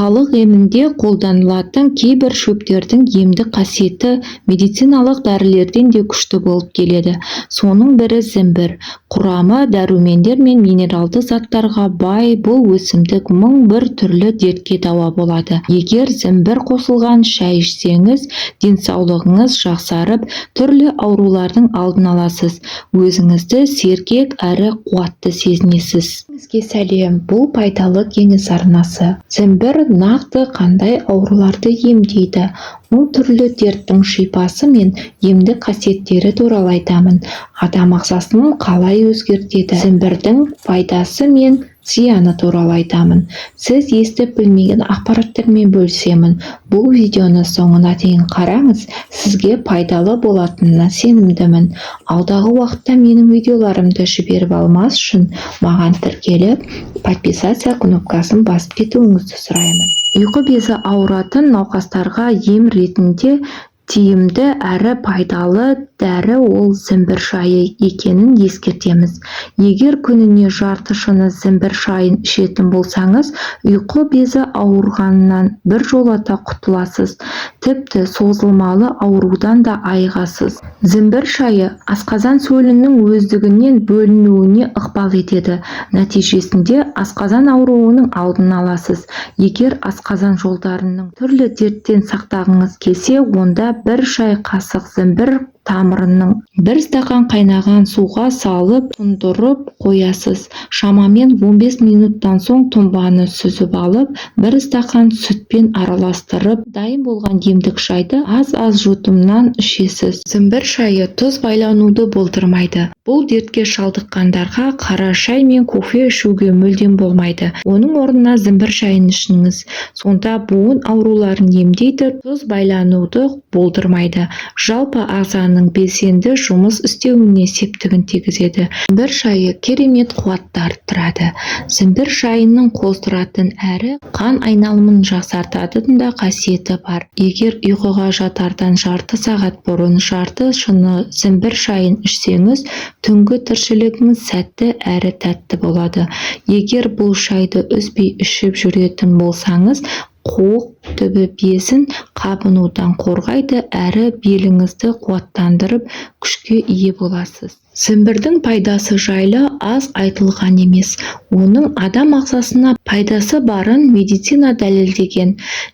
Халық емінде қолданылатын кейбір шөптердің емдік қасиеті медициналық дәрілерден де күшті болып келеді. Соның бірі зімбір. Құрамы дәрумендер мен минералды заттарға бай бұл өсімдік мың бір түрлі дертке дауа болады. Егер зімбір қосылған шай ішсеңіз, денсаулығыңыз жақсарып, түрлі аурулардың алдын аласыз. Өзіңізді сергек әрі қуатты сезінесіз. Сізге сәлем, бұл Пайдалы кеңес арнасы. Зімбір нақты қандай ауруларды емдейді? Мың түрлі дерттің шипасы мен емдік қасиеттері туралы айтамын. Адам ағзасын қалай өзгертеді? Зімбірдің пайдасы мен зияны туралы айтамын. Сіз естіп білмеген ақпараттармен бөлісемін. Бұл видеоны соңына дейін қараңыз, сізге пайдалы болатынына сенімдімін. Алдағы уақытта менің видеоларымды жіберіп алмас үшін маған тіркеліп, подписаться кнопкасын басып кетуіңізді сұраймын. Ұйқы безі ауыратын науқастарға ем ретінде тиімді әрі пайдалы дәрі ол зімбір шайы екенін ескертеміз. Егер күніне жарты шыны зімбір шайын ішетін болсаңыз, ұйқы безі ауырғаннан біржолата құтыласыз. Тіпті созылмалы аурудан да айығасыз. Зімбір шайы асқазан сөлінің өздігінен бөлінуіне ықпал етеді. Нәтижесінде асқазан ауруының алдын аласыз. Егер асқазан жолдарының түрлі дерттен сақтағыңыз келсе, онда бір шай қасық зімбір тамырының бір стақан қайнаған суға салып тұндырып қоясыз. Шамамен 15 минуттан соң тұнбаны сүзіп алып, бір стақан сүтпен араластырып, дайын болған емдік шайды аз-аз жұтымнан ішесіз. Зімбір шайы тұз байлануды болдырмайды. Бұл дертке шалдыққандарға қара шай мен кофе ішуге мүлдем болмайды. Оның орнына зімбір шайын ішіңіз. Сонда буын ауруларын емдейді, тұз байлануды болдырмайды. Жалпы ағзаның белсенді жұмыс істеуіне септігін тигізеді. Зімбір шайы керемет қуатты арттырады. Зімбір шайының қоздыратын әрі қан айналымын жақсартатын да қасиеті бар. Егер ұйқыға жатардан жарты сағат бұрын жарты шыны зімбір шайын ішсеңіз, түнгі тіршілігіңіз сәтті әрі тәтті болады. Егер бұл шайды үзбей ішіп жүретін болсаңыз, қуық түбі безін қабынудан қорғайды әрі беліңізді қуаттандырып, күшке ие боласыз. Зімбірдің пайдасы жайлы аз айтылған емес. Оның адам ағзасына пайдасы барын медицина дәлелдеген.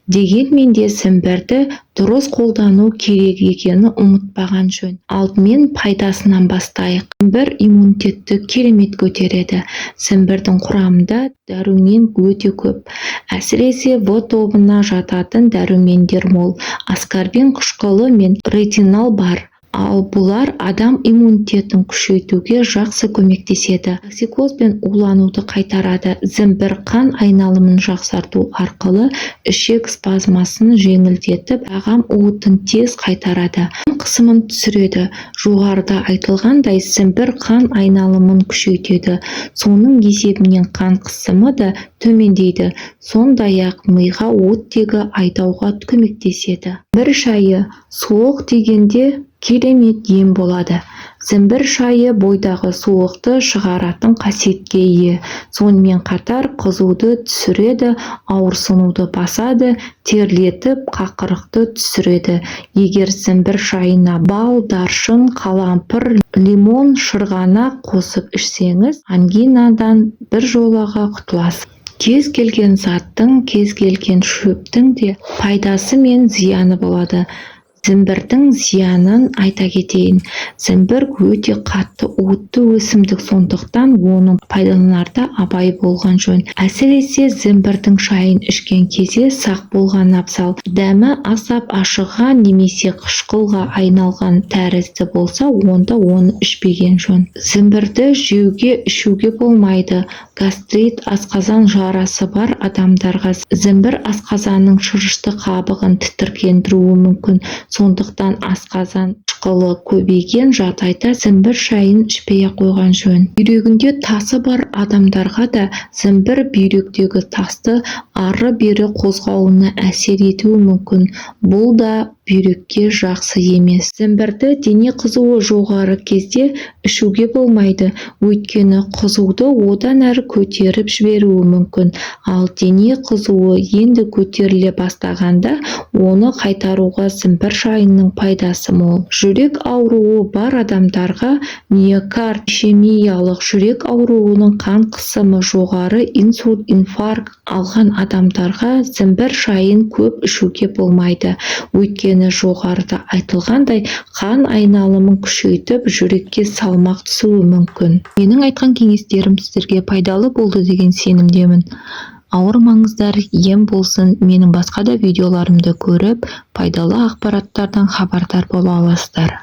Дегенмен де зімбірді дұрыс қолдану керек екенін ұмытпаған жөн. Алдымен пайдасынан бастайық. Зімбір иммунитетті керемет көтереді. Зімбірдің құрамында дәрумен өте көп. Әсіресе В тобына жататын дәрумендер мол. Аскорбин қышқылы мен ретинал бар. Ал бұлар адам иммунитетін күшейтуге жақсы көмектеседі. Токсикоз бен улануды қайтарады. Зімбір қан айналымын жақсарту арқылы ішек спазмасын жеңілдетіп, тағам уытын тез қайтарады. Қан қысымын түсіреді. Жоғарыда айтылғандай, зімбір қан айналымын күшейтеді. Соның есебінен қан қысымы да төмендейді. Сондай-ақ миға оттегі айдауға көмектеседі. Зімбір шайы суық тигенде керемет ем болады. Зімбір шайы бойдағы суықты шығаратын қасиетке ие. Сонымен қатар қызуды түсіреді, ауырсынуды басады, терлетіп, қақырықты түсіреді. Егер зімбір шайына бал, даршын, қалампыр, лимон, шырғанақ қосып ішсеңіз, ангинадан біржолаға құтыласыз. Кез келген заттың, кез келген шөптің де пайдасы мен зияны болады. Зімбірдің зиянын айта кетейін. Зімбір өте қатты уытты өсімдік, сондықтан оны пайдаланарда абай болған жөн. Әсіресе зімбірдің шайын ішкен кезде сақ болған абзал. Дәмі аздап ашыған немесе қышқылға айналған тәрізді болса, онда оны ішпеген жөн. Зімбірді жеуге, ішуге болмайды. Гастрит, асқазан жарасы бар адамдарға зімбір асқазанның шырышты қабығын тітіркендіруі мүмкін. Сондықтан асқазан қышқылы көбейген жағдайда зімбір шайын ішпей-ақ қойған жөн. Бүйрегінде тасы бар адамдарға да зімбір бүйректегі тасты ары-бері қозғауына әсер етуі мүмкін. Бұл да Бүйрекке жақсы емес. Зімбірді дене қызуы жоғары кезде ішуге болмайды, өйткені қызуды одан әрі көтеріп жіберуі мүмкін. Ал дене қызуы енді көтеріле бастағанда, оны қайтаруға зімбір шайының пайдасы мол. Жүрек ауруы бар адамдарға, миокард, ишемиялық жүрек ауруының, қан қысымы жоғары, инсульт, инфаркт алған адамдарға зімбір шайын көп ішуге болмайды, өйткені жоғарыда айтылғандай, қан айналымын күшейтіп, жүрекке салмақ түсуі мүмкін. Менің айтқан кеңестерім сіздерге пайдалы болды деген сенімдемін. Ауырмаңыздар, ем болсын. Менің басқа да видеоларымды көріп, пайдалы ақпараттардан хабардар бола аласыздар.